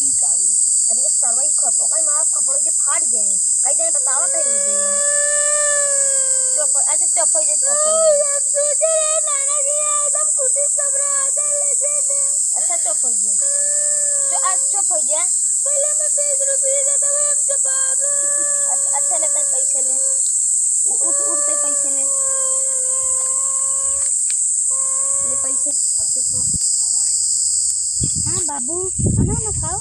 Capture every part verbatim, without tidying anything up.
ई का हुआ? अरे, ये सरवा, ई खपो, कहीं मार खपड़ो के फाड़ दे। कहीं जाए बतावत है उसे। चुप हो, अच्छा, चुप हो जा, चुप हो जा। हम सोचे रहे नाना जी, एकदम खुशी सब रहा था, लेकिन अच्छा, चुप हो जा। चु-, आ, चुप हो जा। पहले मैं बीस रुपये देता हूँ, हम चुपावे। अच्छा, अच्छा, ले, तैं पैसे ले। उ-, उठ, उठ, तैं पैसे ले। ले पैसे, अब चुप हो। हाँ बाबू, खाना ना खाओ।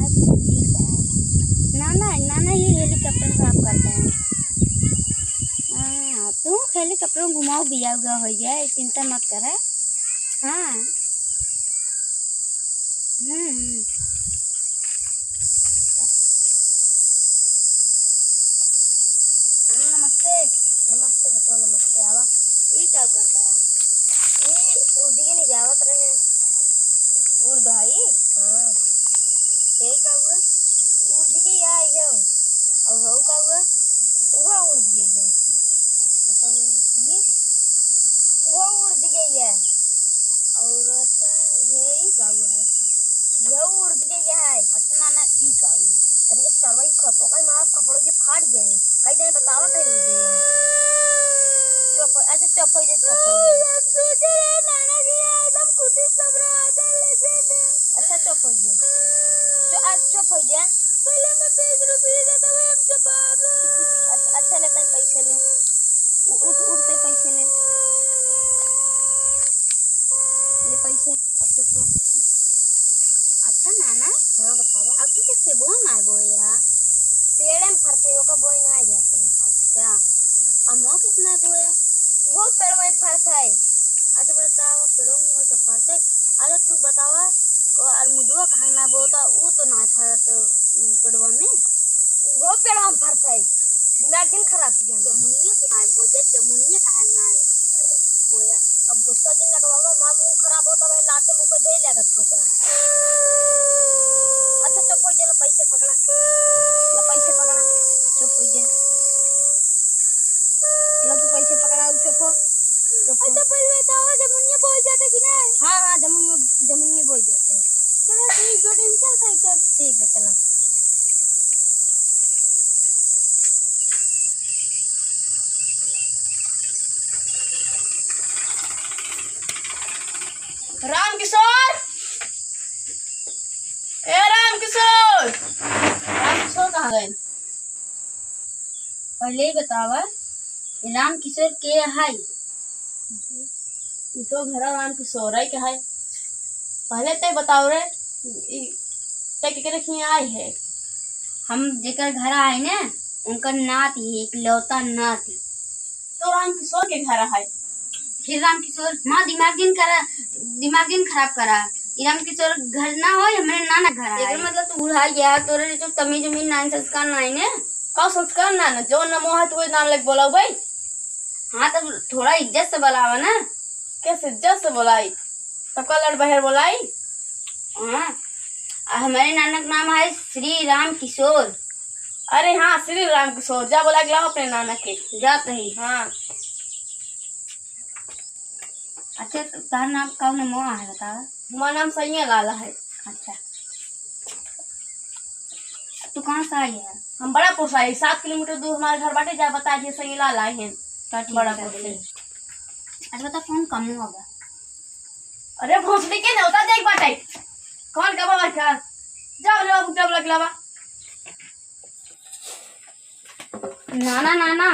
अच्छा, ठीक है। नाना, नाना ये हेलीकॉप्टर साफ करते हैं। हाँ, तू हेलीकॉप्टर में घुमाओ, बिया उगा हो जाए, चिंता मत करे। हाँ। हम्म, हम्म। हाँ, नमस्ते। नमस्ते बेटवा, नमस्ते। आवा। ई का करता है? ई उर्दी के नहीं जावत रहे। उर्द है ई? हाँ। यही का हुआ? उर्दी के या आई है। और हो का हुआ? वो उर्दी के है। अच्छा, तो ये? वो उर्दी के है। और अच्छा, यही का हुआ है? ये उर्द के क्या है? अच्छा नाना, ई का हुआ? अरे ये सरवा, ई खपो, कहीं मार खपड़ो के फाड़ दे। कहीं जाए बतावत है उसे। चुप हो, अच्छा चुप हो जा, चुप हो जा। हम सोचे रहे नाना जी, एकदम खुशी सब रहा था, लेकिन अच्छा चुप हो जा। चु-, आ, चुप हो जा। पहले मैं बीस रुपये देता हूँ, हम चुपावे। अच्छा, अच्छा ले, तैं पैसे ले। उ-, उठ, उठ, तैं पैसे ले। ले पैसे, अब चुप हो। अच्छा नाना, हाँ, बतावा। अब की के सेबो ना बोया? पेड़े में फरते, ओकर बोई ना जाते। अच्छा, अब मो किस ना बोया? वो पेड़ में फरते। अच्छा बतावा, पेड़ों में वो सब फरते। अच्छा तू बतावा, और अरमुदवा कहाँ ना बोता, ऊ तो ना फरत, उम, पेड़वा में। वो पेड़वा में फरते। दिमाग दिन खराब किया हमारा। जमुनिया के ना बोया, जमुनिया कहाँ ना बोया। अब गुस्सा जिन लगवावा, मार मुंह खराब होता भाई, लाते मुंह को दे जाएगा तू का। अच्छा चुप हो जा, लो पैसे पकड़ा, लो पैसे पकड़ा, चुप हो जा, लो तू पैसे पकड़ा, चुप हो, चुप हो। अच्छा पहले बताओ, जमुनिया बोई जाते कि नहीं? हाँ, हाँ, जमुनिया, जमुनिया बोई जाते। चलो ठीक है, टेंशन खाई तब। ठीक है, चलो। राम किशोर, ए राम किशोर, राम किशोर कहाँ गए? पहले ही बतावा, राम किशोर के है? उ तो घरा राम किशोर है के है। पहले ते बताओ रे, ई ते केकरे खियाँ आए है? हम जेकर घर आए ना, उनकर नाती है, इकलौता नाती। तो राम किशोर के घर है। फिर राम किशोर, माँ दिमाग दिन करा, दिमाग दिन खराब करा। ई राम किशोर घर ना हो, हमरे नाना घर है। एकर मतलब तू बुढ़ा गया, तोरे तो तमीज उमीज नाइन संस्कार नाइन है। का संस्कार नाइन है? जो नमो है, तू नाम लेके बोलाऊ भाई। हाँ, तब थोड़ा इज्जत से बोलावा ना। कैसे इज्जत से बोलाई? तब का लड़ बहर बोलाई? हाँ, आ, हमारे नाना का नाम है श्री राम किशोर। अरे हाँ, श्री राम किशोर, जा बोला के लाओ अपने नाना के। जात ही। हाँ। अच्छा, तो तार नाम कौन है, मोआ है, बतावा। हमारा नाम सैया लाला है। अच्छा, तू कहाँ से आई है? हम बड़ापुर से आई, सात किलोमीटर दूर हमारे घर बाटे, जा बता दिए सैया लाला है। तो ठीक है, बड़ापुर से। अच्छा, बता, कौन कमवा बा? अरे भोसड़ी के नेवता देख बाटे, कौन कमवा बा? जाओ ले बाबू, जब लग लावा। नाना, नाना,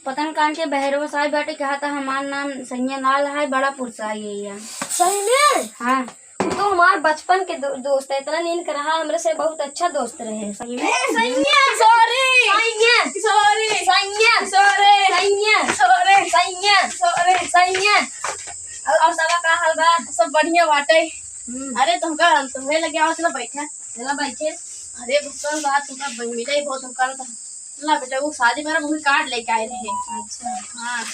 पतन कान के बहरवा साहब बाटे, कहा था हमार नाम सैया लाल है, बड़ापुर से आई है। सही में? हाँ। वो तो हमार बचपन के दो-, दोस्त है, इतना नीन रहा, हमरे से बहुत अच्छा दोस्त रहे। सही में? सैया। सॉरी। सैया। सॉरी। सैया। सॉरी। सैया। सॉरी। सैया। सॉरी। सैया। और, और सबा का हाल बा? सब बढ़िया बाटे। हम्म। अरे तुमका, तुम्हें लगे आओ, चलो बैठे। चला बैठे। अरे भुक्कन बा, तुमका ब-, मिले ही बहुत भुक्कन था। ला बेटा, वो शादी में ना, वही कार्ड लेके आए रहे। अच्छा। हाँ।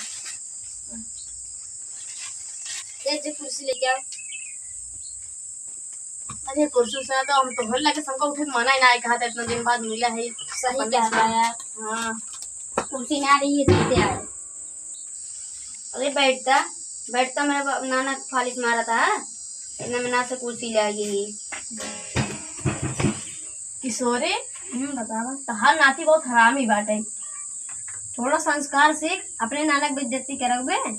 ये जे कुर्सी लेके आओ। अरे कुर्सी से तो हम तो घर लगे सबका उठे के मना ही ना है, कहा था इतना दिन बाद मिला है। सही कहा यार। हाँ। कुर्सी ना रही है, तो क्या है? अरे बैठता, बैठता, मेरा बा-, नाना फालिस मारा था, इतना में ना से कुर्सी ले आई। किशोरी, हम्म, बतावा। तहार नाती बहुत हरामी बाटे। थोड़ा संस्कार सीख, अपने नाना के बेइज्जती करबे। ए,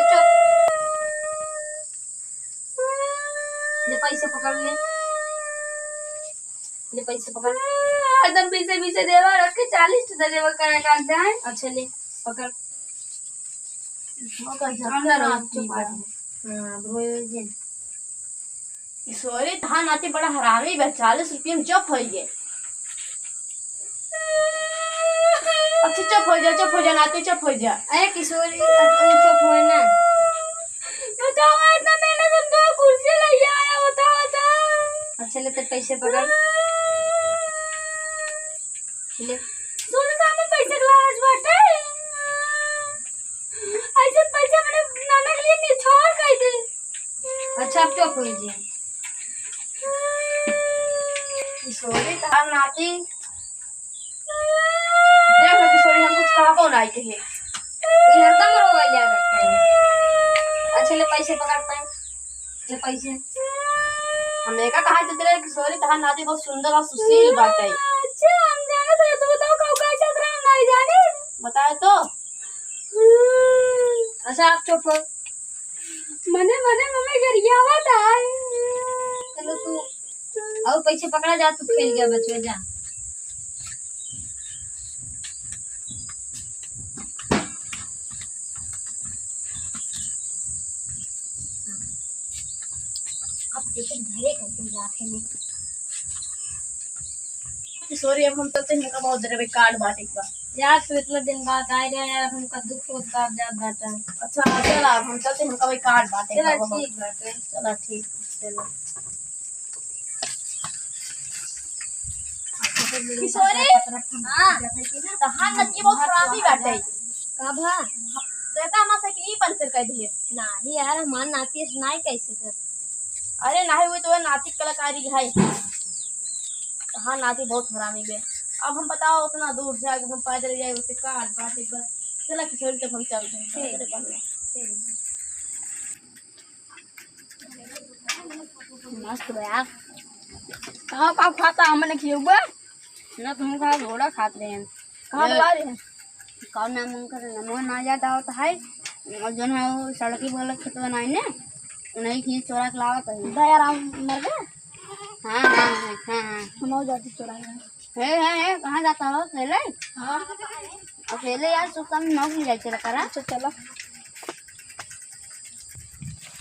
चुप। ले पैसे पकड़ ले। ले पैसे पकड़। एकदम पीछे पीछे देवा, रख के चालीस ठे दे देवा, का, का जाए। अच्छा ले, पकड़। वो कैसे? हम ना रहो, चुप रहो। हाँ, अब रोए जे। किशोरी, तहार नाती बड़ा हरामी बा, चालीस रुपये में चुप होइ गए। अच्छा, चुप होइ जा, चुप होइ जा, नाती, चुप होइ जा। अरे किशोरी, अब तू चुप होइ ना। बताओ, इतना मेहनत से हम तो कुर्सी लेके आया, बताओ, बताओ। अच्छा, ले तो पैसे पकड़। ले। सुन, का में पैसे के लालच बाटे? ऐसे पैसे मने नाना के लिए निछावर कर दे। अच्छा, अब चुप होइ जा। किशोरी, तहार नाती। देख लो किशोरी, हम कुछ कहबो नाई कहे। ये हरदम रोवे ले आवे। अच्छा, ले पैसे पकड़ पाए। ले पैसे। हम एका कहा देते रहे, किशोरी, तहार नाती बहुत सुंदर और सुशील बाटे। अच्छा, हम जाने थे, तू बताओ, कब का चल रहा, हम नहीं जाने। बताए तो। अच्छा, आप चुप हो। मने, मने, मम्मी गरियावत है। चलो तू, और पैसे पकड़ा जा, तू खेल गया बच्चों, जा। अब देखो घरे कैसे जाते हैं। किशोरी, अब हम चलते हैं, हमका बहुत जरूरी कार्ड बांटे के बा। यार, तू इतना दिन बाद आए रहे यार, हमका दुख होत बा, जात बाटा। अच्छा, चल, अब हम चलते हैं, हमका भाई कार्ड बांटे के बा बहुत। ठीक बाटे। चला, ठीक, चलो। किशोरी, हाँ। तहार नतिया बहुत खराबी बाटे। का भा? कहता हमार साइकिल ही पंचर कर दे। नाही यार, हमार नाती से नाही कैसे कर। अरे नाही, वो तो नाती कलाकारी है। हाँ, नाती बहुत हरामी बे। अब हम बताओ, उतना दूर जाए, हम पैदल जाए, उसे का बात एक बार। चला किशोरी, तब हम चलते हैं। ठीक। ठीक। मस्त बा यार। कहाँ का खाता हमने खियौबे? ना तुम खा, घोड़ा खात रहे हैं। कहाँ ए, बुला रहे हैं? कौन नाम उनकर? नमो ना याद आवत है। और जौन है वो सड़की बगल खेत बनाए ने, उन्हीं की चोरा के लावत है। दयाराम मर गए? हाँ, हाँ, हाँ, हाँ, हाँ। हम और जाती चोरा के। हे, हे, हे, कहाँ जाता हो? अकेले? हाँ। अकेले यार, सुख काम नौकरी जाए चला करा। अच्छा, चलो।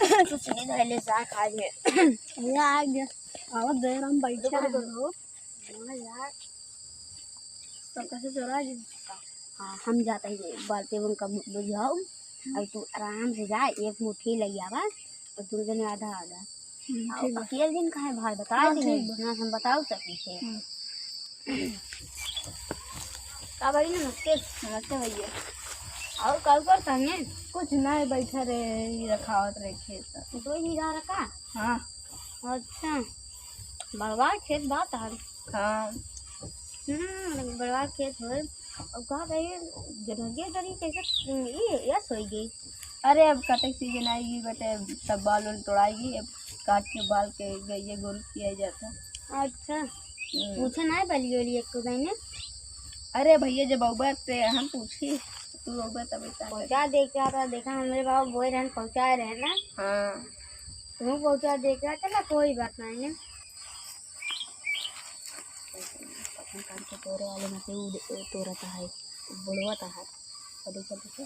कुछ नहीं धैले सा खा ले। भैया आ गया। आओ, दयाराम बैठा है। हाँ यार, सब कैसे चोरा गए? हाँ, हम जाता ही बाल्टी में कब बुझाऊ। अब तू आराम से जा, एक मुट्ठी ले आवा और तू जने आधा आधा। हम्म, और ठीक बा। अकेले दिन काहे भाई बता हाँ, दे। ठीक बा। हाँ, हम बताऊ सकी थे। हम्म। का भाई, नमस्ते। नमस्ते भैया। और का करता है? कुछ नहीं, बैठा रहे, ये रखावत रहे खेत। दो बीघा रखा? हाँ। अच्छा, बड़वा खेत बा तार। हाँ। हम्म, बड़वा खेत होय। अब का कहिए, जरहगे जरी कैसे, ये, ये सोई गई। अरे, अब कटक सीजन आएगी बेटे, तब बाल उल तोड़ाएगी, अब काट के बाल के गइये गोरू खियाई जाता। अच्छा, हम्म। पूछे ना बलियोली एक को बहने? अरे भैया, जब अउबा ते हम पूछी, तू अउबा तब का पहुँचा दे क्या था, देखा हमरे बाबू बोए रहन, पहुँचाए रहे ना। हाँ। तू पहुँचा दे क्या, चला कोई बात नहीं है। अपन काम के तोरे वाले में से उ दे-, उ तोरत है, उ बोलवत है। और देखो, देखो।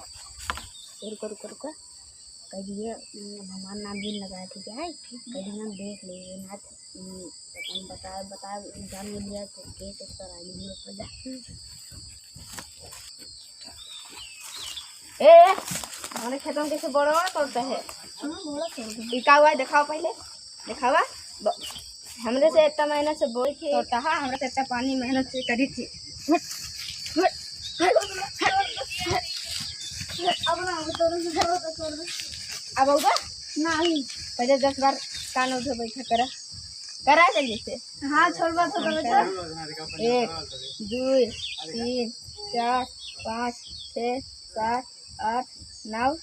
रुको, रुको, रुको। कह दिए, उम, हमार नाम भी लगाए थे क्या है? कह दिए, हम देख लेंगे, ना, उम, अपन बता, बता, जान लिया तो केस उस पर आएंगे, मेरे ऊपर जा। ए, ए, हमरे खेतों में कैसे बड़ा बड़ा तोड़ता है? हाँ, बड़ा तोड़ दे। ई का हुआ है? दिखाओ पहले, दिखावा। ब-, हमरे से इतना मेहनत से बोई थी। तोड़ता है, हमरे से इतना पानी मेहनत से करी थी। हट, हट, हट, हट। अब ना, अब तोड़ दे, अब तोड़ दे। अब होगा? नहीं। पहले दस बार कान उधर बैठा करा। करा जल्दी से। हाँ, छोड़वा तो दो बेटा। एक, दुई, तीन, चार, पाँच, छः, सात, आठ, नौ।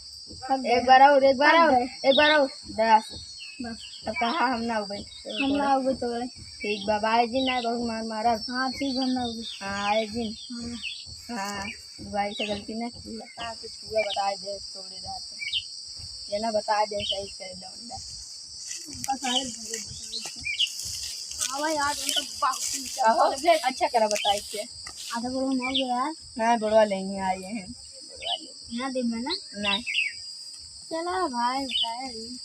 एक बार और, एक बार और, एक बार और। दस। बस। तब कहा हम ना उबे। हम ना उबे तो। ठीक बा, बाय जी, ना बहुत मार मारा। हाँ, ठीक बा, हम ना उबे। हाँ, आए जी। हाँ। हाँ, भाई से गलती ना की। हाँ, तो पूरा बताए दे, तोड़े रहते। ये ना बताए दे, सही कर दो अंडा। बस आए घरे बताए दे। हाँ भाई, आज हम तो बहुत ही कहो, अच्छा करा बताए के। आधा बड़वा ना हो गया यार। ना, बड़वा लेंगे, आए हैं। बड़वा लेंगे। यहाँ दिन में ना? ना। चला भाई, बताए नहीं।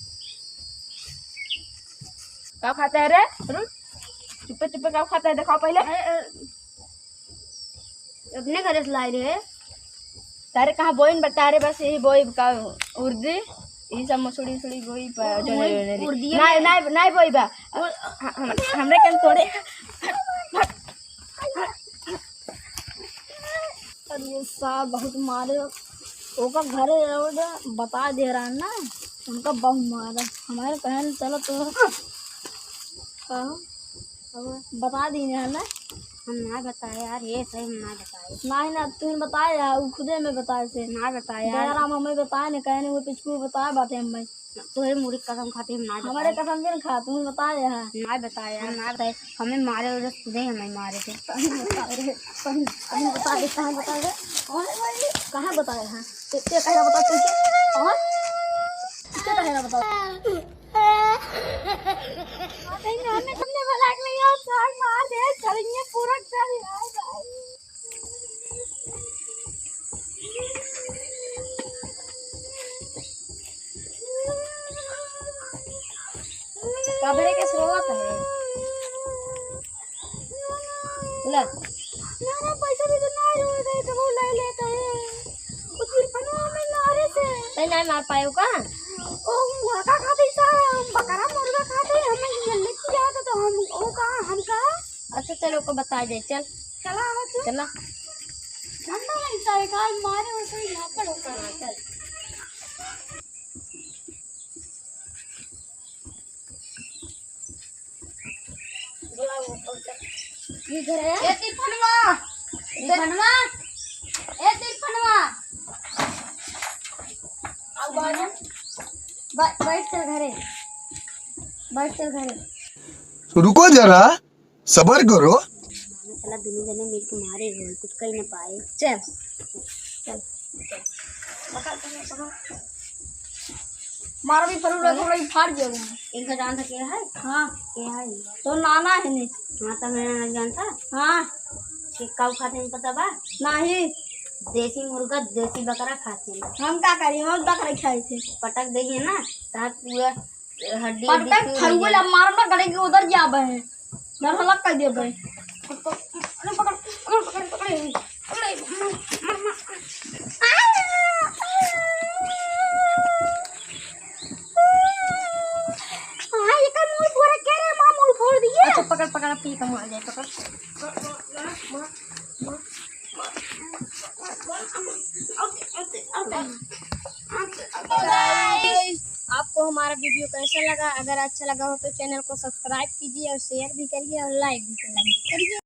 का खाता है रे? रुक। चुप्पे चुप्पे का खाता है, दिखाओ पहले। अरे, अरे, अपने घरे से लाए रहे। तारे कहाँ बोइन बा, तारे बस यही बोई का उर्दी, ई सब मसूरी उसूरी बोई बा, जो वही नहीं, नहीं, उर्दी नहीं, में। नहीं, नहीं बोई बा। उर- हम, हमरे कन तोड़े। अरे ये सार बहुत मारे, ओकर घरे रहो दे, बता दे रहा ना, उनका बहुत मारे। हमारे कहन चलो तो का? अब बता दी है ना? हम ना बताए यार, ये सही हम ना बताए। नहीं ना, तू बताए यार, वो खुदे में बताए से। ना बताए यार। दयाराम हमें बताए ने, कहने वो पिचकू बताए बाटे हम भाई। तोहरे मुड़ी कसम खाते हम ना हमारे बताए। कसम जिन खा, तू बताए यार। ना बताए यार, ना बताए। हमें मारे और खुदे हमें मारे थे। कहीं बताए रे, कहीं, कहीं बताए रे, कहीं बताए रे। कौन है भाई? कहाँ बताए हैं? ते, ते कहे बता तू के? और? किसके कहे बता? कहीं हमने तुमने बोला कि नहीं, और साग मार दे, चलेंगे पूरा चल, हाय भाई। कबरे के स्रोत है। ला। ना, ना, पैसा भी तो ना रोए दे, तो वो ले लेता है। वो तिरपनवा में मारे से। तै ना मार पायो का? ओ, मुर्गा खाते ही सारा, बकरा मुर्गा खाते ही, हमें ये लेके जाता तो हम, वो कहाँ, हम कहाँ? अच्छा, चल, ओको बता दे, चल। चला, आवा तू। चला। ठंडा लगता है, काल मारे और कोई झापड़ होता है। चल। ई घर है? ए तिरपनवा, तिरपनवा, ए तिरपनवा। आओ बाबू। बै-, बैठ चल घरे, बैठ चल घरे। रुको जरा, सबर करो। साला दुनू जने मिल के मारे हो, कुछ कही ना पाए। चल, चल, चल। पकड़, पकड़, पकड़। मार भी परू रहे, थोड़ा ही फाड़ दिया वो। इनका जानता के है? हाँ। के है? तो नाना है ने। हाँ, तो मैं जानता। हाँ। के काऊ खाते हैं पता बा? नहीं। देसी मुर्गा, देसी बकरा खाते हैं। हम का करी, हम बकरा खाए थे। पटक देंगे ना, तो पूरा हड्डी पटक उड्डी टूट फरुए गई। ला मारब ना, गले के उधर जाबे है। डर हलक कर देबे। अरे पकड़, अरे पकड़, पकड़, पकड़, पकड़, पकड़, मार, मार, मार। आ, एकर मुंह फोड़ के रे, माँ मुंह फोड़ दिए। अच्छा, पकड़, पकड़, अब पी के मुंह आ जाए, पकड़। Guys, आपको हमारा वीडियो कैसा लगा? अगर अच्छा लगा हो तो चैनल को सब्सक्राइब कीजिए और शेयर भी करिए और लाइक भी करिए।